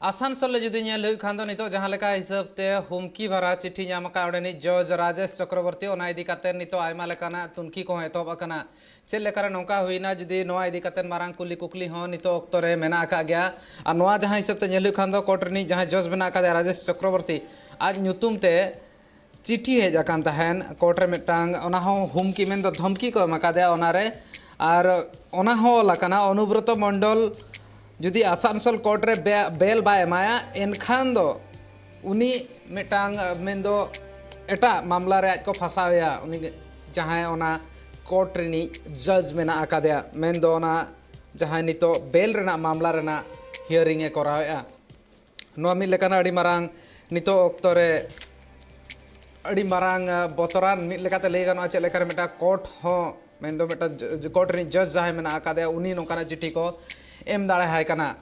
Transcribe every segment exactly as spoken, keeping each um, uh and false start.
ᱟᱥᱟᱱᱥᱳᱞ ᱨᱮ ᱡᱩᱫᱤ ᱧᱮᱞ ᱦᱩᱭᱩᱜ ᱠᱷᱟᱱ ᱫᱚ, ᱱᱤᱛᱚᱜ ᱡᱟᱦᱟᱸ ᱞᱮᱠᱟ ᱦᱤᱥᱟᱹᱵ ᱛᱮ ᱦᱩᱢᱠᱤ ᱵᱷᱟᱨᱟ ᱪᱤᱴᱷᱤ ᱧᱟᱢ ᱟᱠᱟᱫ ᱚᱸᱰᱮᱱᱤᱡ ᱡᱚᱡᱽ ᱨᱟᱡᱮᱥ ᱪᱚᱠᱨᱚᱵᱚᱨᱛᱤ, ᱚᱱᱟ ᱤᱫᱤ ᱠᱟᱛᱮ ᱱᱤᱛᱚᱜ ᱟᱭᱢᱟ ᱞᱮᱠᱟᱱᱟᱜ ᱛᱩᱱᱠᱷᱤ ᱠᱚᱦᱚᱸ ᱮᱛᱚᱦᱚᱵ ᱟᱠᱟᱱᱟ᱾ ᱪᱮᱫ ᱞᱮᱠᱟᱨᱮ ᱱᱚᱝᱠᱟ ᱦᱩᱭᱱᱟ, ᱡᱩᱫᱤ ᱱᱚᱣᱟ ᱤᱫᱤ ᱠᱟᱛᱮ ᱢᱟᱨᱟᱝ ᱠᱩᱞᱤ ᱠᱩᱠᱞᱤ ᱦᱚᱸ ᱱᱤᱛᱚᱜ ᱚᱠᱛᱚ ᱨᱮ ᱢᱮᱱᱟᱜ ᱟᱠᱟᱫ ᱜᱮᱭᱟ᱾ ᱟᱨ ᱱᱚᱣᱟ ᱡᱟᱦᱟᱸ ᱦᱤᱥᱟᱹᱵ ᱛᱮ ᱧᱮᱞ ᱦᱩᱭᱩᱜ ᱠᱷᱟᱱ ᱫᱚ, ᱠᱳᱨᱴ ᱨᱤᱱᱤᱡ ᱡᱟᱦᱟᱸᱭ ᱡᱚᱡᱽ ᱢᱮᱱᱟᱜ ᱟᱠᱟᱫᱮᱭᱟ ᱨᱟᱡᱮᱥ ᱪᱚᱠᱨᱚᱵᱚᱨᱛᱤ, ᱟᱡ ᱧᱩᱛᱩᱢ ᱛᱮ ᱪᱤᱴᱷᱤ ᱦᱮᱡ ᱟᱠᱟᱱ ᱛᱟᱦᱮᱸᱱ ᱠᱳᱨᱴ ᱨᱮ ᱢᱤᱫᱴᱟᱝ, ᱚᱱᱟ ᱦᱚᱸ ᱦᱩᱢᱠᱤ ᱢᱮᱱᱫᱚ ᱫᱷᱚᱢᱠᱤ ᱠᱚ ᱮᱢ ᱟᱠᱟᱫᱮᱭᱟ ᱚᱱᱟᱨᱮ᱾ ᱟᱨ ᱚᱱᱟ ᱦᱚᱸ ᱚᱞ ᱟᱠᱟᱱᱟ, ᱚᱱᱩᱵᱨᱚᱛᱚ ᱢᱚᱱᱰᱚᱞ ᱡᱩᱫᱤ ᱟᱥᱟᱱᱥᱳᱞ ᱠᱳᱨᱴ ᱨᱮ ᱵᱮ-, ᱵᱮᱞ ᱵᱟᱭ ᱮᱢᱟᱭᱟ, ᱮᱱᱠᱷᱟᱱ ᱫᱚ ᱩᱱᱤ ᱢᱤᱫᱴᱟᱝ, ᱢᱮᱱᱫᱚ ᱮᱴᱟᱜ ᱢᱟᱢᱞᱟ ᱨᱮ ᱟᱡ ᱠᱚ ᱯᱷᱟᱸᱥᱟᱣᱮᱭᱟ, ᱩᱱᱤ ᱡᱟᱦᱟᱸᱭ ᱚᱱᱟ ᱠᱳᱨᱴ ᱨᱤᱱᱤᱡ ᱡᱚᱡᱽ ᱢᱮᱱᱟᱜ ᱟᱠᱟᱫᱮᱭᱟ, ᱢᱮᱱᱫᱚ ᱚᱱᱟ ᱡᱟᱦᱟᱸᱭ ᱱᱤᱛᱚᱜ ᱵᱮᱞ ᱨᱮᱱᱟᱜ ᱢᱟᱢᱞᱟ ᱨᱮᱱᱟᱜ ᱦᱤᱭᱟᱨᱤᱝ ᱮ ᱠᱚᱨᱟᱣᱮᱫᱼᱟ᱾ ᱱᱚᱣᱟ ᱢᱤᱫ ᱞᱮᱠᱟᱱᱟᱜ ᱟᱹᱰᱤ ᱢᱟᱨᱟᱝ, ᱱᱤᱛᱚᱜ ᱚᱠᱛᱚ ᱨᱮ ᱟᱹᱰᱤ ᱢᱟᱨᱟᱝ, ᱟ, ᱵᱚᱛᱚᱨᱟᱱ ᱢᱤᱫ ᱞᱮᱠᱟᱛᱮ ᱞᱟᱹᱭ ᱜᱟᱱᱚᱜᱼᱟ, ᱪᱮᱫ ᱞᱮᱠᱟᱨᱮ ᱢᱤᱫᱴᱟᱝ ᱠᱳᱨᱴ ᱦᱚᱸ, ᱢᱮᱱᱫᱚ ᱢᱤᱫᱴᱟᱝ ᱡᱚ-, ᱡᱚ-, ᱠᱳᱨᱴ ᱨᱤᱱᱤᱡ ᱡᱚᱡᱽ ᱡᱟᱦᱟᱸᱭ ᱢᱮᱱᱟᱜ ᱟᱠᱟᱫᱮᱭᱟ, ᱩᱱᱤ ᱱᱚᱝᱠᱟᱱᱟᱜ ᱪᱤᱴᱷᱤ ᱠᱚ ᱮᱢ ᱫᱟᱲᱮᱭᱟᱭ ᱠᱟᱱᱟ᱾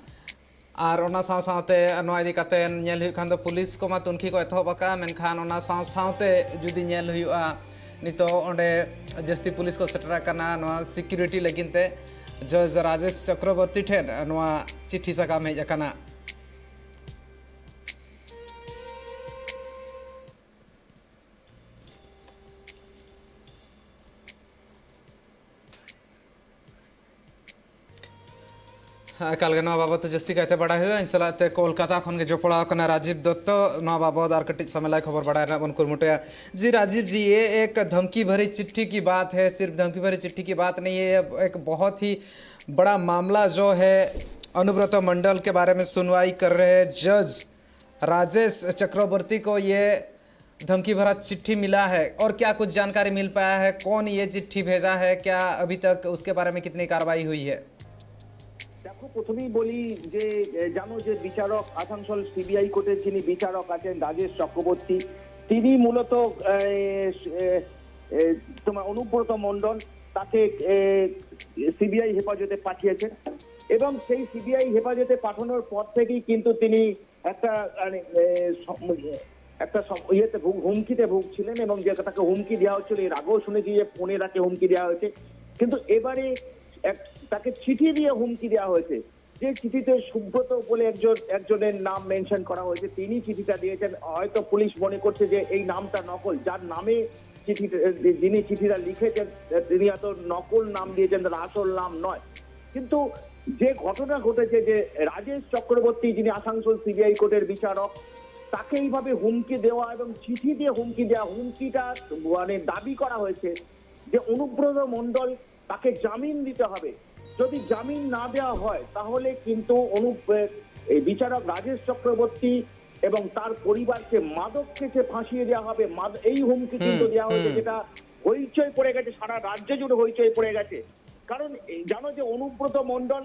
ᱟᱨ ᱚᱱᱟ ᱥᱟᱶ ᱥᱟᱶᱛᱮ ᱱᱚᱣᱟ ᱤᱫᱤ ᱠᱟᱛᱮ ᱧᱮᱞ ᱦᱩᱭᱩᱜ ᱠᱷᱟᱱ ᱫᱚ, ᱯᱩᱞᱤᱥ ᱠᱚᱢᱟ ᱛᱩᱱᱠᱷᱤ ᱠᱚ ᱮᱛᱚᱦᱚᱵ ᱟᱠᱟᱫᱼᱟ, ᱢᱮᱱᱠᱷᱟᱱ ᱚᱱᱟ ᱥᱟᱶ ᱥᱟᱶᱛᱮ ᱡᱩᱫᱤ ᱧᱮᱞ ᱦᱩᱭᱩᱜᱼᱟ, ᱱᱤᱛᱚᱜ ᱚᱸᱰᱮ ᱡᱟᱹᱥᱛᱤ ᱯᱩᱞᱤᱥ ᱠᱚ ᱥᱮᱴᱮᱨ ᱟᱠᱟᱱᱟ ᱱᱚᱣᱟ ᱥᱤᱠᱤᱭᱩᱨᱤᱴᱤ ᱞᱟᱹᱜᱤᱫ ᱛᱮ᱾ ᱡᱚᱡᱽ ᱨᱟᱡᱮᱥ ᱪᱚᱠᱨᱚᱵᱚᱨᱛᱤ ᱴᱷᱮᱱ ᱱᱚᱣᱟ ᱪᱤᱴᱷᱤ ᱥᱟᱠᱟᱢ ᱦᱮᱡ ᱟᱠᱟᱱᱟ᱾ ᱮᱠᱟᱞ ᱜᱮ, ᱱᱚᱣᱟ ᱵᱟᱵᱚᱫ ᱛᱮ ᱡᱟᱹᱥᱛᱤ ᱠᱟᱭᱛᱮ ᱵᱟᱲᱟᱭ ᱦᱩᱭᱩᱜᱼᱟ᱾ ᱤᱧ ᱥᱟᱞᱟᱜ ᱛᱮ ᱠᱳᱞᱠᱟᱛᱟ ᱠᱷᱚᱱ ᱜᱮ ᱡᱚᱯᱲᱟᱣ ᱟᱠᱟᱱᱟ ᱨᱟᱡᱤᱵ ᱫᱚᱛᱛᱚ᱾ ᱱᱚᱣᱟ ᱵᱟᱵᱚᱫ ᱟᱨ ᱠᱟᱹᱴᱤᱡ ᱥᱟᱢᱮᱞᱟᱭ ᱠᱷᱚᱵᱚᱨ ᱵᱟᱲᱟᱭ ᱨᱮᱱᱟᱜ ᱵᱚᱱ ᱠᱩᱨᱩᱢᱩᱴᱩᱭᱟ᱾ ᱡᱤ ᱨᱟᱡᱤᱵ ᱡᱤ, ᱮ ᱮᱠ ᱫᱷᱟᱢᱠᱤ ᱵᱷᱟᱨᱤ ᱪᱤᱴᱷᱤ ᱠᱤ ᱵᱟᱛ ᱦᱮ, ᱥᱤᱨᱯᱷ ᱫᱷᱟᱢᱠᱤ ᱵᱷᱟᱨᱤ ᱪᱤᱴᱷᱤ ᱠᱤ ᱵᱟᱛ ᱱᱟᱦᱤ ᱦᱮ, ᱮ ᱮᱠ ᱵᱚᱦᱚᱛ ᱦᱤ ᱵᱟᱲᱟ ᱢᱟᱢᱞᱟ ᱡᱚ ᱦᱮ, ᱚᱱᱩᱵᱨᱚᱛᱚ ᱢᱚᱱᱰᱚᱞ ᱠᱮ ᱵᱟᱨᱮ ᱢᱮ ᱥᱩᱱᱣᱟᱭ ᱠᱟᱨ ᱨᱮ ᱦᱮ ᱡᱚᱡᱽ ᱨᱟᱡᱮᱥ ᱪᱚᱠᱨᱚᱵᱚᱨᱛᱤ ᱠᱚ ᱭᱮ ᱫᱷᱟᱢᱠᱤ ᱵᱷᱟᱨᱟ ᱪᱤᱴᱷᱤ ᱢᱤᱞᱟ ᱦᱮ ᱚᱨ ᱠᱭᱟ ᱠᱩᱪ ᱡᱟᱱᱠᱟᱨᱤ ᱢᱤᱞ ᱯᱟᱭᱟ ᱦᱮ, ᱠᱳᱱ ᱭᱮ ᱪᱤᱴᱷᱤ ᱵᱷᱮᱡᱟ ᱦᱮ, ᱠᱭᱟ ᱟᱵᱷᱤ ᱛᱟᱠ ᱩᱥᱠᱮ ᱵᱟᱨᱮ ᱢᱮ ᱠᱤᱛᱱᱤ ᱠᱟᱨᱣᱟᱭ ᱦᱩᱭ ᱦᱮ? দেখো, প্রথমেই বলি যে, এ, জানো যে বিচারক, আসানসোল সিবিআই কোর্টের যিনি বিচারক আছেন রাজেশ চক্রবর্তী, তিনি মূলত, এ, এ, এ, তোমার অনুব্রত মণ্ডল, তাকে, এ, সিবিআই হেফাজতে পাঠিয়েছেন এবং সেই সিবিআই হেফাজতে পাঠানোর পর থেকেই কিন্তু তিনি একটা, মানে, এ, স-, একটা স-, ইয়েতে ভুগ-, হুমকিতে ভুগছিলেন এবং যে তাকে হুমকি দেওয়া হচ্ছিল, এর আগেও শুনেছি যে ফোনে তাকে হুমকি দেওয়া হয়েছে, কিন্তু এবারে এক, তাকে চিঠি দিয়ে হুমকি দেওয়া হয়েছে। যে চিঠিতে সুব্রত বলে একজন, একজনের নাম মেনশন করা হয়েছে, তিনি চিঠিটা দিয়েছেন। হয়তো পুলিশ মনে করছে যে এই নামটা নকল, যার নামে চিঠি, যিনি চিঠিটা লিখেছেন, তিনি হয়তো নকল নাম দিয়েছেন, তার আসল নাম নয়। কিন্তু যে ঘটনা ঘটেছে, যে রাজেশ চক্রবর্তী, যিনি আসানসোল সিবিআই কোর্টের বিচারক, তাকে এইভাবে হুমকি দেওয়া এবং চিঠি দিয়ে হুমকি দেওয়া, হুমকিটা মানে দাবি করা হয়েছে যে অনুব্রত মণ্ডল, তাকে জামিন দিতে হবে। যদি জামিন না দেওয়া হয়, তাহলে কিন্তু অনু-, এই বিচারক রাজেশ চক্রবর্তী এবং তার পরিবারকে মাদক কেসে ফাঁসিয়ে দেওয়া হবে। মাদ-, এই হুমকি কিন্তু হুম, দেওয়া হয়েছে, হুম। যেটা হইচই পড়ে গেছে, সারা রাজ্য জুড়ে হইচই পড়ে গেছে। কারণ এই জানো যে অনুব্রত মণ্ডল,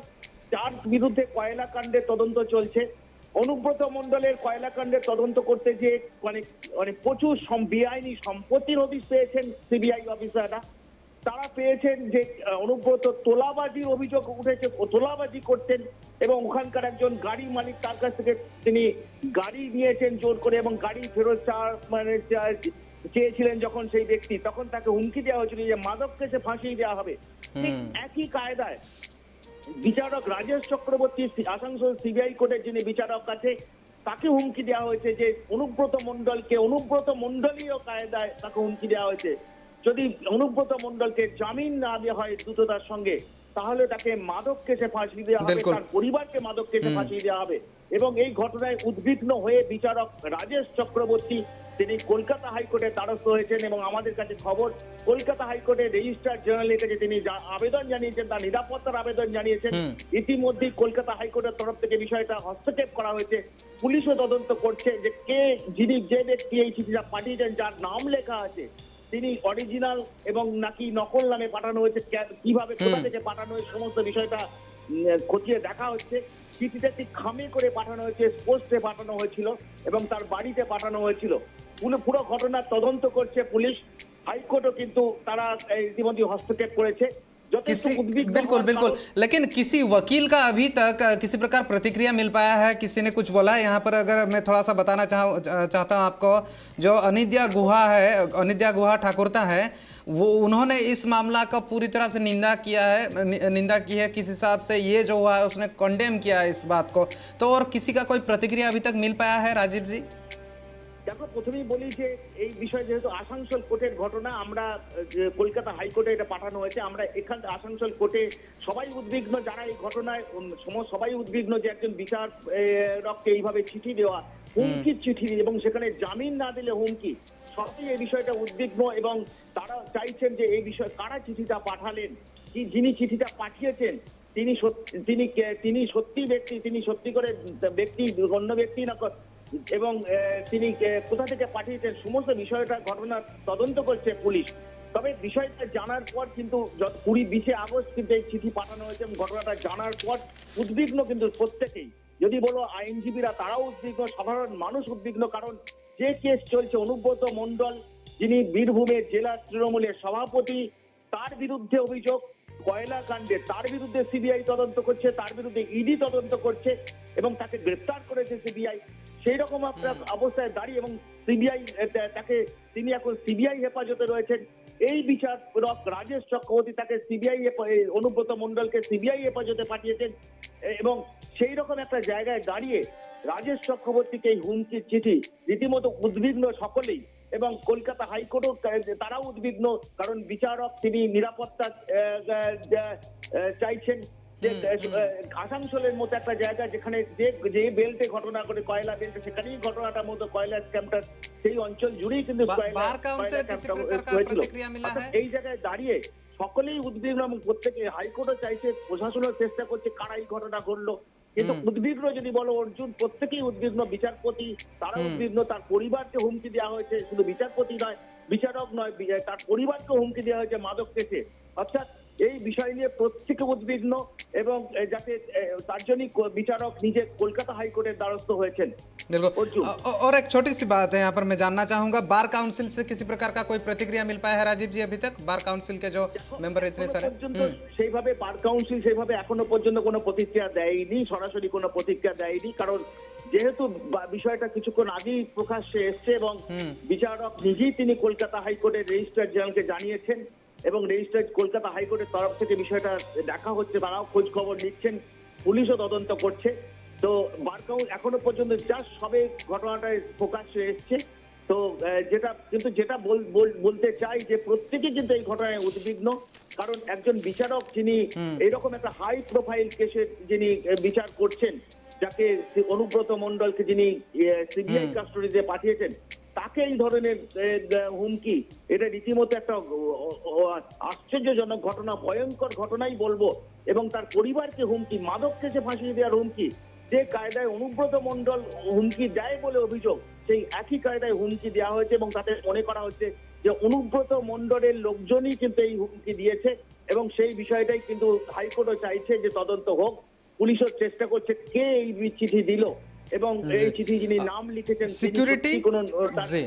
যার বিরুদ্ধে কয়লা কাণ্ডের তদন্ত চলছে, অনুব্রত মণ্ডলের কয়লা কাণ্ডের তদন্ত করতে যে মানে, মানে প্রচুর সম-, বেআইনি সম্পত্তির হদিশ পেয়েছেন সিবিআই অফিসাররা। তারা পেয়েছেন যে আহ, অনুব্রত তোলাবাজির অভিযোগ উঠেছে, ও তোলাবাজি করতেন এবং ওখানকার একজন গাড়ি মালিক, তার কাছ থেকে তিনি গাড়ি নিয়েছেন জোর করে এবং গাড়ি ফেরত চাওয়ার মানে চা-, চেয়েছিলেন যখন সেই ব্যক্তি, তখন তাকে হুমকি দেওয়া হয়েছিল যে মাদক কেসে ফাঁসিয়ে দেওয়া হবে। ঠিক হুম। একই কায়দায় বিচারক রাজেশ চক্রবর্তী সি-, আসানসোল সিবিআই কোর্টের যিনি বিচারক আছে, তাকে হুমকি দেওয়া হয়েছে যে অনুব্রত মণ্ডলকে, অনুব্রত মণ্ডলীয় কায়দায় তাকে হুমকি দেওয়া হয়েছে। যদি অনুব্রত মণ্ডলকে জামিন না দেওয়া হয় দ্রুততার সঙ্গে, তাহলে তাকে মাদক কেসে ফাঁসি দেওয়া হবে, বিলকুল। তার পরিবারকে মাদক কেসে হুম। ফাঁসি দেওয়া হবে। এবং এই ঘটনায় উদ্বিগ্ন হয়ে বিচারক রাজেশ চক্রবর্তী, তিনি কলকাতা হাইকোর্টের দ্বারস্থ হয়েছেন এবং আমাদের কাছে খবর, কলকাতা হাইকোর্টের রেজিস্ট্রার জেনারেলের কাছে তিনি যা আবেদন জানিয়েছেন, তার নিরাপত্তার আবেদন জানিয়েছেন। হুম। ইতিমধ্যেই কলকাতা হাইকোর্টের তরফ থেকে বিষয়টা হস্তক্ষেপ করা হয়েছে। পুলিশও তদন্ত করছে যে কে, যিনি, যে ব্যক্তি এই চিঠিটা পাঠিয়েছেন, যার নাম লেখা আছে, তিনি অরিজিনাল এবং নাকি নকল নামে পাঠানো হয়েছে, কে-, কিভাবে, কোথা হুম। থেকে পাঠানো হয়েছে, সমস্ত বিষয়টা উম, খতিয়ে দেখা হচ্ছে। চিঠিটা একটি খামে করে পাঠানো হয়েছে, পোস্টে পাঠানো হয়েছিল এবং তার বাড়িতে পাঠানো হয়েছিল। পুরো, পুরো ঘটনার তদন্ত করছে পুলিশ। হাইকোর্টও কিন্তু তারা এই ইতিমধ্যে হস্তক্ষেপ করেছে। যথেষ্ট किसी উদ্বিগ্ন बिल्कुल হওয়ার बिल्कुल কারণ लेकिन किसी वकील का अभी तक अ, किसी प्रकार प्रतिक्रिया मिल पाया है? किसी ने कुछ बोला है? यहाँ पर अगर मैं थोड़ा सा बताना चाह चाहता हूँ आपको, जो अनिद्या गुहा है, अनिद्या गुहा ठाकुरता है, वो, उन्होंने इस मामला का पूरी तरह से निंदा किया है, नि-, निंदा की है। किस हिसाब से ये जो हुआ है, उसने कंडेम किया है इस बात को। तो और किसी का कोई प्रतिक्रिया अभी तक मिल पाया है, राजीव जी? দেখো, প্রথমেই বলি যে এই বিষয়ে যেহেতু আসানসোল কোর্টের ঘটনা, আমরা যে কলকাতা হাইকোর্টে এটা পাঠানো হয়েছে, আমরা এখান আসানসোল কোর্টে সবাই উদ্বিগ্ন, যারা এই ঘটনায় উম, সম- সবাই উদ্বিগ্ন যে একজন বিচার এ, রককে এইভাবে চিঠি দেওয়া, হুমকির চিঠি, এবং সেখানে জামিন না দিলে হুমকি, সবাই এই বিষয়টা উদ্বিগ্ন এবং তারা চাইছেন যে এই বিষয়ে কারা চিঠিটা পাঠালেন, কি যিনি চিঠিটা পাঠিয়েছেন, তিনি সত- তিনি কে- তিনি সত্যি ব্যক্তি, তিনি সত্যি করে ব্যক্তি, অন্য ব্যক্তি না ক- এবং আহ, তিনি কে- কোথা থেকে পাঠিয়েছেন, সমস্ত বিষয়টা, ঘটনার তদন্ত করছে পুলিশ। তবে বিষয়টা জানার পর কিন্তু যত- কুড়ি বিশে আগস্ট কিন্তু এই চিঠি পাঠানো হয়েছে এবং ঘটনাটা জানার পর উদ্বিগ্ন কিন্তু প্রত্যেকেই। যদি বলো আইনজীবীরা, তারাও উদ্বিগ্ন, সাধারণ মানুষ উদ্বিগ্ন, কারণ যে কেস চলছে, অনুব্রত মণ্ডল, যিনি বীরভূমের জেলা তৃণমূলের সভাপতি, তার বিরুদ্ধে অভিযোগ কয়লা কাণ্ডে, তার বিরুদ্ধে সিবিআই তদন্ত করছে, তার বিরুদ্ধে ইডি তদন্ত করছে এবং তাকে গ্রেপ্তার করেছে সিবিআই। সেই রকম একটা অবস্থায় দাঁড়িয়ে এবং সিবিআই তাকে, তিনি এখন সিবিআই হেফাজতে রয়েছেন। এই বিচারক রাজেশ চক্রবর্তী তাকে সিবিআই, অনুব্রত মণ্ডলকে সিবিআই হেফাজতে পাঠিয়েছেন। এ- এবং সেই রকম একটা জায়গায় দাঁড়িয়ে রাজেশ চক্রবর্তীকে এই হুমকির চিঠি, রীতিমতো উদ্বিগ্ন সকলেই। এবং কলকাতা হাইকোর্টও তা- তারাও উদ্বিগ্ন, কারণ বিচারক তিনি নিরাপত্তা আহ, আহ, আহ, চাইছেন। যে আহ, আসানসোলের মতো একটা জায়গা, যেখানে যে যে বেল্টে ঘটনা ঘটে, কয়লা বেল্টে, সেখানেই ঘটনাটা মূলত কয়লা স্ক্যামটা, সেই অঞ্চল জুড়েই কিন্তু बा- কয়লা बार काउंसिल কয়লা किसी স্ক্যামটা प्रकार का হয়েছিল। प्रतिक्रिया मिला অর্থাৎ है? এই জায়গায় দাঁড়িয়ে সকলেই উদ্বিগ্ন এবং প্রত্যেকে, হাইকোর্টও চাইছে, প্রশাসনও চেষ্টা করছে কারা এই ঘটনা ঘটলো, কিন্তু উদ্বিগ্ন যদি বলো অর্জুন, প্রত্যেকেই উদ্বিগ্ন। বিচারপতি তারা উদ্বিগ্ন, তার পরিবারকে হুমকি দেওয়া হয়েছে, শুধু বিচারপতি নয়, বিচারক নয়, বি- তার পরিবারকে হুমকি দেওয়া হয়েছে মাদক কেসে। অর্থাৎ এই বিষয় নিয়ে প্রত্যেকে উদ্বিগ্ন এবং এ, যাতে এ, তার জন্যই ক- বিচারক নিজে কলকাতা হাইকোর্টের দ্বারস্থ হয়েছেন। बिल्कुल। অর্জুন। अ- और एक छोटी सी बात है, यहाँ पर मैं जानना चाहूंगा, बार काउंसिल से किसी प्रकार का कोई प्रतिक्रिया मिल पाया है, राजीव जी? अभी तक बार काउंसिल के जो मेंबर इतने এখনো सारे পর্যন্ত সেইভাবে বার কাউন্সিল সেইভাবে এখনো পর্যন্ত কোনো প্রতিক্রিয়া দেয়নি, সরাসরি কোনো প্রতিক্রিয়া দেয়নি। কারণ যেহেতু বা- বিষয়টা কিছুক্ষণ আগেই প্রকাশ্যে এসছে এবং হুম। বিচারক নিজেই তিনি কলকাতা হাইকোর্টের রেজিস্ট্রার জেনারেলকে জানিয়েছেন এবং রেজিস্ট্রার কলকাতা হাইকোর্টের তরফ থেকে বিষয়টা দেখা হচ্ছে, তারাও খোঁজ খবর নিচ্ছেন, পুলিশও তদন্ত করছে। তো বার কাউন্সিল এখনো পর্যন্ত জাস্ট সবে ঘটনাটা প্রকাশ্যে এসছে। তো আহ, যেটা কিন্তু যেটা বল- বল- বলতে চাই যে প্রত্যেকে কিন্তু এই ঘটনায় উদ্বিগ্ন, কারণ একজন বিচারক যিনি এইরকম একটা হাই প্রোফাইল কেসের যিনি আহ, বিচার করছেন, যাকে শ্রী অনুব্রত মণ্ডলকে যিনি সিবিআই কাস্টডিতে পাঠিয়েছেন, তাকে এই ধরনের আহ, হুমকি, এটা রীতিমতো একটা অ- অ- অ- আশ্চর্যজনক ঘটনা, ভয়ঙ্কর ঘটনাই বলবো। এবং তার পরিবারকে হুমকি, মাদক কেসে ফাঁসিয়ে দেওয়ার হুমকি, যে কায়দায় অনুব্রত মণ্ডল হুমকি দেয় বলে অভিযোগ, সেই একই কায়দায় হুমকি দেওয়া হয়েছে এবং তাতে মনে করা হচ্ছে যে অনুব্রত মণ্ডলের লোকজনই কিন্তু এই হুমকি দিয়েছে এবং সেই বিষয়টাই কিন্তু হাইকোর্টও চাইছে যে তদন্ত হোক। পুলিশও চেষ্টা করছে কে এই চিঠি দিল এবং এই চিঠি যিনি নাম লিখেছেন তিনি सिक्योरिटी সত্যি কোনো, আহ, তার जी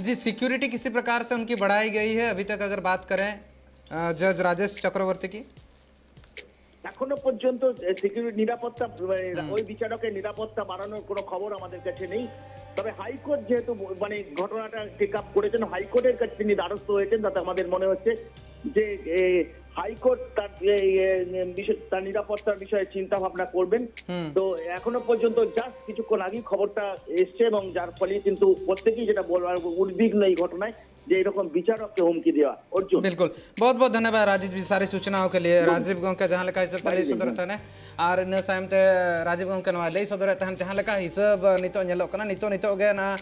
जी सिक्योरिटी किसी प्रकार से उनकी बढ़ाई गई है अभी तक अगर बात करें जज राजेश चक्रवर्ती की? এখনো পর্যন্ত সিকিউরিটি নিরাপত্তা, মানে, ওই বিচারকের নিরাপত্তা বাড়ানোর কোনো খবর আমাদের কাছে নেই। তবে হাইকোর্ট যেহেতু ব- মানে ঘটনাটা টেক আপ করেছেন, হাইকোর্টের কাছে তিনি দ্বারস্থ হয়েছেন, তাতে আমাদের মনে হচ্ছে যে এ, হাইকোর্ট তার এ, এ, বিষয়, তার নিরাপত্তার বিষয়ে চিন্তা ভাবনা করবেন। তো এখনো পর্যন্ত জাস্ট কিছুক্ষণ আগেই খবরটা এসছে এবং যার ফলে কিন্তু প্রত্যেকেই যেটা বলবার উদ্বিগ্ন এই ঘটনায় যে এরকম বিচারককে হুমকি দেওয়া। অর্জুন। बिल्कुल। बहुत बहुत धन्यवाद राजीव जी सारी सूचनाओं के लिए। राजीव ᱜᱚᱢᱠᱮ ᱡᱟᱦᱟᱸ ᱞᱮᱠᱟ ᱦᱤᱥᱟᱹᱵ ᱛᱮ ᱞᱟᱹᱭ ᱥᱚᱫᱚᱨᱮᱫ ᱛᱟᱦᱮᱱᱟ, ᱟᱨ ᱤᱱᱟᱹ ᱛᱟᱭᱚᱢ ᱛᱮ ᱨᱟᱡᱤᱵ ᱜᱚᱢᱠᱮ ᱱᱚᱣᱟ ᱞᱟᱹᱭ ᱥᱚᱫᱚᱨᱮᱫ ᱛᱟᱦᱮᱱ ᱡᱟᱦᱟᱸ ᱞᱮᱠᱟ ᱦᱤᱥᱟᱹᱵ ᱱᱤᱛᱚᱜ ᱧᱮᱞᱚᱜ ᱠᱟᱱᱟ, ᱱᱤᱛᱚᱜ ᱱᱤᱛᱚᱜ ᱜᱮ ᱚᱱᱟ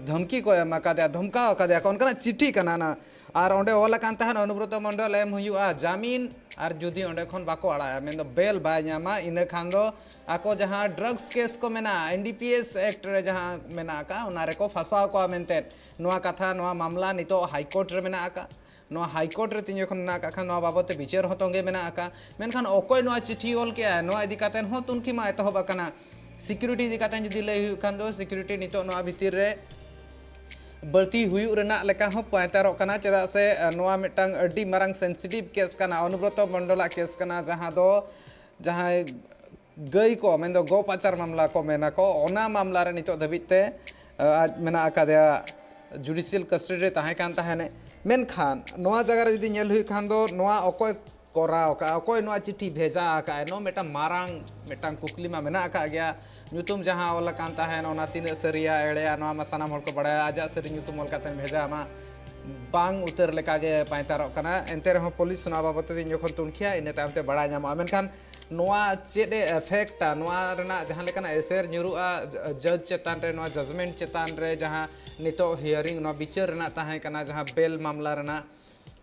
ᱫᱷᱚᱢᱠᱤ ᱠᱚ ᱮᱢ ᱟᱠᱟᱫᱮᱭᱟ, ᱫᱷᱚᱢᱠᱟᱣ ᱟᱠᱟᱫᱮᱭᱟ ᱠᱚ, ᱚᱱᱠᱟᱱᱟᱜ ᱪᱤᱴᱷᱤ ᱠᱟᱱᱟ ᱚᱱᱟ᱾ ᱟᱨ ᱚᱸᱰᱮ ᱚᱞ ᱟᱠᱟᱱ ᱛᱟᱦᱮᱱ ᱚᱱᱩᱵᱨᱚᱛᱚ ᱢᱚᱱᱰᱚᱞ ᱮᱢ ᱦᱩᱭᱩᱜᱼᱟ ᱡᱟᱢᱤᱱ, ᱟᱨ ᱡᱩᱫᱤ ᱚᱸᱰᱮ ᱠᱷᱚᱱ ᱵᱟᱠᱚ ᱟᱲᱟᱜᱟ, ᱢᱮᱱᱫᱚ ᱵᱮᱞ ᱵᱟᱭ ᱧᱟᱢᱟ, ᱤᱱᱟᱹ ᱠᱷᱟᱱ ᱫᱚ ᱟᱠᱚ ᱡᱟᱦᱟᱸ ᱰᱨᱟᱜᱽᱥ ᱠᱮᱥ ᱠᱚ ᱢᱮᱱᱟᱜᱼᱟ, ᱮᱱ ᱰᱤ ᱯᱤ ᱮᱥ ᱮᱠᱴ ᱨᱮ ᱡᱟᱦᱟᱸ ᱢᱮᱱᱟᱜ ᱟᱠᱟᱫ, ᱚᱱᱟ ᱨᱮᱠᱚ ᱯᱷᱟᱸᱥᱟᱣ ᱠᱚᱣᱟ ᱢᱮᱱᱛᱮ᱾ ᱱᱚᱣᱟ ᱠᱟᱛᱷᱟ, ᱱᱚᱣᱟ ᱢᱟᱢᱞᱟ ᱱᱤᱛᱚᱜ ᱦᱟᱭᱠᱳᱨᱴ ᱨᱮ ᱢᱮᱱᱟᱜ ᱟᱠᱟᱫ᱾ ᱱᱚᱣᱟ ᱦᱟᱭᱠᱳᱨᱴ ᱨᱮ ᱛᱤᱧ ᱡᱚᱠᱷᱚᱱ ᱢᱮᱱᱟᱜ ᱟᱠᱟᱫ ᱠᱷᱟᱱ, ᱱᱚᱣᱟ ᱵᱟᱵᱚᱫ ᱛᱮ ᱵᱤᱪᱟᱹᱨ ᱦᱚᱸ ᱛᱚᱸᱜᱮ ᱢᱮᱱᱟᱜ ᱟᱠᱟᱫ᱾ ᱢᱮᱱᱠᱷᱟᱱ ᱚᱠᱚᱭ ᱱᱚᱣᱟ ᱪᱤᱴᱷᱤ ᱚᱞ ᱠᱮᱜᱼᱟ, ᱱᱚᱣᱟ ᱤᱫᱤ ᱠᱟᱛᱮ ᱦᱚᱸ ᱛᱩᱱᱠᱷᱤ ᱢᱟ ᱮᱛᱚᱦᱚᱵ ᱟᱠᱟᱱᱟ᱾ ᱥᱤᱠᱤᱭᱩᱨᱤᱴᱤ ᱤᱫᱤ ᱠᱟᱛᱮ ᱡᱩᱫᱤ ᱞᱟᱹᱭ ᱦᱩᱭᱩᱜ ᱠᱷᱟᱱ ᱫᱚ, ᱥᱤᱠᱤᱭᱩᱨᱤᱴᱤ ᱱᱤᱛᱚᱜ ᱱᱚᱣᱟ ᱵᱷᱤᱛᱤᱨ ᱨᱮ ᱵᱟᱹᱲᱛᱤ ᱦᱩᱭᱩᱜ ᱨᱮᱱᱟᱜ ᱞᱮᱠᱟ ᱦᱚᱸ ᱯᱟᱭᱛᱟᱨᱚᱜ ᱠᱟᱱᱟ, ᱪᱮᱫᱟᱜ ᱥᱮ, ᱟ, ᱱᱚᱣᱟ ᱢᱤᱫᱴᱟᱝ ᱟᱹᱰᱤ ᱢᱟᱨᱟᱝ ᱥᱮᱱᱥᱤᱴᱤᱵᱷ ᱠᱮᱥ ᱠᱟᱱᱟ, ᱚᱱᱩᱵᱨᱚᱛᱚ ᱢᱚᱱᱰᱚᱞᱟᱜ ᱠᱮᱥ ᱠᱟᱱᱟ, ᱡᱟᱦᱟᱸ ᱫᱚ ᱡᱟᱦᱟᱸᱭ ᱜᱟᱹᱭ ᱠᱚ, ᱢᱮᱱᱫᱚ ᱜᱚ ᱯᱟᱪᱟᱨ ᱢᱟᱢᱞᱟ ᱠᱚ ᱢᱮᱱᱟ ᱠᱚ, ᱚᱱᱟ ᱢᱟᱢᱞᱟ ᱨᱮ ᱱᱤᱛᱚᱜ ᱫᱷᱟᱹᱵᱤᱡ ᱛᱮ ᱟᱡ ᱢᱮᱱᱟᱜ ᱟᱠᱟᱫᱮᱭᱟ, ᱡᱩᱰᱤᱥᱤᱭᱟᱞ ᱠᱟᱥᱴᱚᱰᱤ ᱨᱮ ᱛᱟᱦᱮᱸ ᱠᱟᱱ ᱛᱟᱦᱮᱸᱱᱮ᱾ ᱢᱮᱱᱠᱷᱟᱱ ᱱᱚᱣᱟ ᱡᱟᱭᱜᱟ ᱨᱮ ᱡᱩᱫᱤ ᱧᱮᱞ ᱦᱩᱭᱩᱜ ᱠᱷᱟᱱ ᱫᱚ, ᱱᱚᱣᱟ ᱚᱠᱚᱭ ᱠᱚᱨᱟᱣ ᱠᱟᱜᱼᱟ, ᱚᱠᱚᱭ ᱱᱚᱣᱟ ᱪᱤᱴᱷᱤ ᱵᱷᱮᱡᱟ ᱟᱠᱟᱫᱼᱟᱭ, ᱱᱚᱣᱟ ᱢᱤᱫᱴᱟᱝ ᱢᱟᱨᱟᱝ ᱢᱤᱫᱴᱟᱝ ᱠᱩᱠᱞᱤ ᱢᱟ ᱢᱮᱱᱟᱜ ᱟᱠᱟᱫ ᱜᱮᱭᱟ᱾ ᱧᱩᱛᱩᱢ ᱡᱟᱦᱟᱸ ᱚᱞ ᱟᱠᱟᱱ ᱛᱟᱦᱮᱸᱱ, ᱚᱱᱟ ᱛᱤᱱᱟᱹᱜ ᱥᱟᱹᱨᱤᱭᱟ ᱮᱲᱮᱭᱟ, ᱱᱚᱣᱟ ᱢᱟ ᱥᱟᱱᱟᱢ ᱦᱚᱲ ᱠᱚ ᱵᱟᱲᱟᱭᱟ᱾ ᱟᱡᱟᱜ ᱥᱟᱹᱨᱤ ᱧᱩᱛᱩᱢ ᱚᱞ ᱠᱟᱛᱮ ᱵᱷᱮᱡᱟ ᱢᱟ ᱵᱟᱝ ᱩᱛᱟᱹᱨ ᱞᱮᱠᱟᱜᱮ ᱯᱟᱭᱛᱟᱨᱚᱜ ᱠᱟᱱᱟ᱾ ᱮᱱᱛᱮ ᱨᱮᱦᱚᱸ ᱯᱩᱞᱤᱥ ᱱᱚᱣᱟ ᱵᱟᱵᱚᱫ ᱛᱮ ᱛᱤᱱ ᱡᱚᱠᱷᱚᱱ ᱛᱩᱱᱠᱷᱤᱭᱟ, ᱤᱱᱟᱹ ᱛᱟᱭᱚᱢ ᱛᱮ ᱵᱟᱲᱟᱭ ᱧᱟᱢᱚᱜᱼᱟ᱾ ᱢᱮᱱᱠᱷᱟᱱ ᱱᱚᱣᱟ ᱪᱮᱫ ᱮ ᱮᱯᱷᱮᱠᱴᱟ, ᱱᱚᱣᱟ ᱨᱮᱱᱟᱜ ᱡᱟᱦᱟᱸ ᱞᱮᱠᱟᱱᱟᱜ ᱮᱥᱮᱨ ᱧᱩᱨᱩᱜᱼᱟ ᱡᱟᱡᱽ ᱪᱮᱛᱟᱱ ᱨᱮ, ᱱᱚᱣᱟ ᱡᱟᱡᱽᱢᱮᱱᱴ ᱪᱮᱛᱟᱱ ᱨᱮ, ᱡᱟᱦᱟᱸ ᱱᱤᱛᱚᱜ ᱦᱤᱭᱟᱨᱤᱝ, ᱱᱚᱣᱟ ᱵᱤᱪᱟᱹᱨ ᱨᱮᱱᱟᱜ ᱛᱟᱦᱮᱸ ᱠᱟᱱᱟ, ᱡᱟᱦᱟᱸ ᱵᱮᱞ ᱢᱟᱢᱞᱟ ᱨᱮᱱᱟᱜ,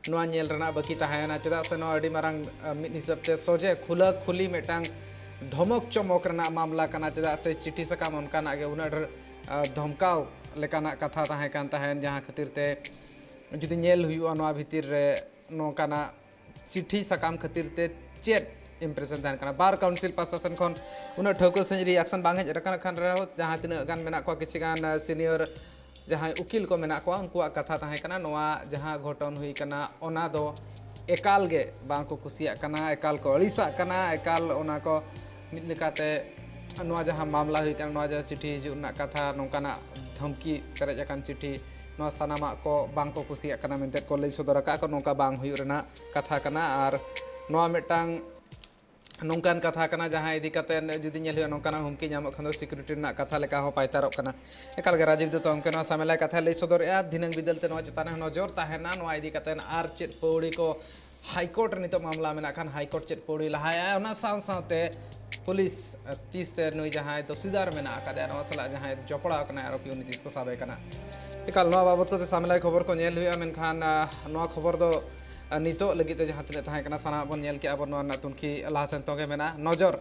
ᱱᱚᱣᱟ ᱧᱮᱞ ᱨᱮᱱᱟᱜ ᱵᱟᱹᱠᱤ ᱛᱟᱦᱮᱸᱭᱮᱱᱟ᱾ ᱪᱮᱫᱟᱜ ᱥᱮ ᱱᱚᱣᱟ ᱟᱹᱰᱤ ᱢᱟᱨᱟᱝ, ᱟ, ᱢᱤᱫ ᱦᱤᱥᱟᱹᱵ ᱛᱮ ᱥᱚᱡᱷᱮ ᱠᱷᱩᱞᱟᱹ ᱠᱷᱩᱞᱤ ᱢᱤᱫᱴᱟᱝ ᱫᱷᱚᱢᱚᱠ ᱪᱚᱢᱚᱠ ᱨᱮᱱᱟᱜ ᱢᱟᱢᱞᱟ ᱠᱟᱱᱟ᱾ ᱪᱮᱫᱟᱜ ᱥᱮ ᱪᱤᱴᱷᱤ ᱥᱟᱠᱟᱢ ᱚᱱᱠᱟᱱᱟᱜ ᱜᱮ ᱩᱱᱟᱹᱜ ᱰᱷᱮᱨ, ᱟ, ᱫᱷᱚᱢᱠᱟᱣ ᱞᱮᱠᱟᱱᱟᱜ ᱠᱟᱛᱷᱟ ᱛᱟᱦᱮᱸ ᱠᱟᱱ ᱛᱟᱦᱮᱸᱫ, ᱡᱟᱦᱟᱸ ᱠᱷᱟᱹᱛᱤᱨ ᱛᱮ ᱡᱩᱫᱤ ᱧᱮᱞ ᱦᱩᱭᱩᱜᱼᱟ ᱱᱚᱣᱟ ᱵᱷᱤᱛᱤᱨ ᱨᱮ ᱱᱚᱝᱠᱟᱱᱟᱜ ᱪᱤᱴᱷᱤ ᱥᱟᱠᱟᱢ ᱠᱷᱟᱹᱛᱤᱨ ᱛᱮ ᱪᱮᱫ ᱤᱢᱯᱨᱮᱥᱚᱱ ᱛᱟᱦᱮᱱ ᱠᱟᱱᱟ᱾ ᱵᱟᱨ ᱠᱟᱣᱩᱱᱥᱤᱞ ᱯᱟᱥᱴᱟ ᱥᱮᱱ ᱠᱷᱚᱱ ᱩᱱᱟᱹᱜ ᱴᱷᱟᱹᱣᱠᱟᱹ ᱥᱟᱺᱦᱤᱡ ᱨᱤᱭᱟᱠᱥᱚᱱ ᱵᱟᱝ ᱦᱮᱡ ᱟᱠᱟᱱ ᱨᱮᱦᱚᱸ, ᱡᱟᱦᱟᱸ ᱛᱤᱱᱟᱹᱜ ᱜᱟᱱ ᱢᱮᱱᱟᱜ ᱠᱚᱣᱟ, ᱠᱤᱪᱷᱩ ᱜᱟᱱ ᱥᱤᱱᱤᱭᱚᱨ ᱡᱟᱦᱟᱸᱭ ᱩᱠᱤᱞ ᱠᱚ ᱢᱮᱱᱟᱜ ᱠᱚᱣᱟ, ᱩᱱᱠᱩᱣᱟᱜ ᱠᱟᱛᱷᱟ ᱛᱟᱦᱮᱸ ᱠᱟᱱᱟ, ᱱᱚᱣᱟ ᱡᱟᱦᱟᱸ ᱜᱷᱚᱴᱚᱱ ᱦᱩᱭ ᱠᱟᱱᱟ, ᱚᱱᱟ ᱫᱚ ᱮᱠᱟᱞ ᱜᱮ ᱵᱟᱝ ᱠᱚ ᱠᱩᱥᱤᱭᱟᱜ ᱠᱟᱱᱟ, ᱮᱠᱟᱞ ᱠᱚ ᱟᱹᱲᱤᱥᱟᱜ ᱠᱟᱱᱟ, ᱮᱠᱟᱞ ᱚᱱᱟ ᱠᱚ ᱢᱤᱫ ᱞᱮᱠᱟᱛᱮ ᱱᱚᱣᱟ ᱡᱟᱦᱟᱸ ᱢᱟᱢᱞᱟ ᱦᱩᱭ ᱠᱟᱱᱟ, ᱱᱚᱣᱟ ᱡᱟᱦᱟᱸ ᱪᱤᱴᱷᱤ ᱦᱤᱡᱩᱜ ᱨᱮᱱᱟᱜ ᱠᱟᱛᱷᱟ, ᱱᱚᱝᱠᱟᱱᱟᱜ ᱫᱷᱟᱢᱠᱤ ᱯᱮᱨᱮᱡ ᱟᱠᱟᱱ ᱪᱤᱴᱷᱤ, ᱱᱚᱣᱟ ᱥᱟᱱᱟᱢᱟᱜ ᱠᱚ ᱵᱟᱝ ᱠᱚ ᱠᱩᱥᱤᱭᱟᱜ ᱠᱟᱱᱟ ᱢᱮᱱᱛᱮ ᱠᱚ ᱞᱟᱹᱭ ᱥᱚᱫᱚᱨ ᱟᱠᱟᱫ ᱠᱚ᱾ ᱱᱚᱝᱠᱟ ᱵᱟᱝ ᱦᱩᱭᱩᱜ ᱨᱮᱱᱟᱜ ᱠᱟᱛᱷᱟ ᱠᱟᱱᱟ᱾ ᱟᱨ ᱱᱚᱣᱟ ᱢᱤᱫᱴᱟᱝ ᱱᱚᱝᱠᱟᱱ ᱠᱟᱛᱷᱟ ᱠᱟᱱᱟ, ᱡᱟᱦᱟᱸ ᱤᱫᱤ ᱠᱟᱛᱮ ᱡᱩᱫᱤ ᱧᱮᱞ ᱦᱩᱭᱩᱜᱼᱟ, ᱱᱚᱝᱠᱟᱱᱟᱜ ᱦᱩᱢᱠᱤ ᱧᱟᱢᱚᱜ ᱠᱷᱟᱱ ᱫᱚ ᱥᱤᱠᱩᱨᱤᱴᱤ ᱨᱮᱱᱟᱜ ᱠᱟᱛᱷᱟ ᱞᱮᱠᱟ ᱦᱚᱸ ᱯᱟᱭᱛᱟᱨᱚᱜ ᱠᱟᱱᱟ᱾ ᱮᱠᱟᱞ ᱜᱮ ᱨᱟᱡᱤᱵᱽ ᱫᱚᱛᱚ ᱜᱚᱢᱠᱮ ᱱᱚᱣᱟ ᱥᱟᱢᱮᱞᱟᱭ ᱠᱟᱛᱷᱟᱭ ᱞᱟᱹᱭ ᱥᱚᱫᱚᱨᱮᱜᱼᱟ᱾ ᱫᱷᱤᱱᱟᱹᱝ ᱵᱤᱫᱟᱹᱞ ᱛᱮ ᱱᱚᱣᱟ ᱪᱮᱛᱟᱱ ᱨᱮ ᱱᱚᱡᱚᱨ ᱛᱟᱦᱮᱱᱟ᱾ ᱱᱚᱣᱟ ᱤᱫᱤ ᱠᱟᱛᱮ ᱟᱨ ᱪᱮᱫ ᱯᱟᱹᱣᱲᱤ ᱠᱚ ᱦᱟᱭᱠᱳᱨᱴ ᱨᱮ ᱱᱤᱛᱚᱜ ᱢᱟᱢᱞᱟ ᱢᱮᱱᱟᱜ ᱠᱷᱟᱱ, ᱦᱟᱭᱠᱳᱨᱴ ᱪᱮᱫ ᱯᱟᱹᱣᱲᱤ ᱞᱟᱦᱟᱭᱟ, ᱚᱱᱟ ᱥᱟᱶ ᱥᱟᱶᱛᱮ ᱯᱩᱞᱤᱥ ᱛᱤᱥ ᱛᱮ ᱱᱩᱭ ᱡᱟᱦᱟᱸᱭ ᱫᱚᱥᱤᱫᱟᱨ ᱢᱮᱱᱟᱜ ᱟᱠᱟᱫᱮᱭᱟ, ᱱᱚᱣᱟ ᱥᱟᱞᱟᱜ ᱡᱟᱦᱟᱸᱭ ᱡᱚᱯᱲᱟᱣ ᱠᱟᱱᱟᱭ ᱟᱨᱚᱯᱤ, ᱩᱱᱤ ᱛᱤᱥ ᱠᱚ ᱥᱟᱵᱮ ᱠᱟᱱᱟ᱾ ᱮᱠᱟᱞ ᱱᱚᱣᱟ ᱵᱟᱵᱚᱛ ᱠᱚᱛᱮ ᱥᱟᱢᱮᱞᱟᱭ ᱠᱷᱚᱵᱚᱨ ᱠᱚ ᱧᱮᱞ ᱦᱩᱭᱩᱜᱼᱟ, ᱢᱮᱱᱠᱷᱟᱱ, ᱟᱦ, ᱱᱚᱣᱟ ᱠᱷᱚᱵᱚᱨ ᱫᱚ, ᱟᱦ, ᱱᱤᱛᱚᱜ ᱞᱟᱹᱜᱤᱫ ᱛᱮ ᱡᱟᱦᱟᱸ ᱛᱤᱱᱟᱹᱜ ᱛᱟᱦᱮᱸ ᱠᱟᱱᱟ, ᱥᱟᱱᱟᱢᱟᱜ ᱵᱚᱱ ᱧᱮᱞ ᱠᱮᱜᱼᱟ ᱵᱚᱱ᱾ ᱱᱚᱣᱟ ᱨᱮᱱᱟᱜ ᱛᱩᱱᱠᱷᱤ ᱞᱟᱦᱟ ᱥᱮᱱ ᱛᱚᱸᱜᱮ ᱢᱮᱱᱟᱜᱼᱟ᱾ ᱱᱚᱡᱚᱨ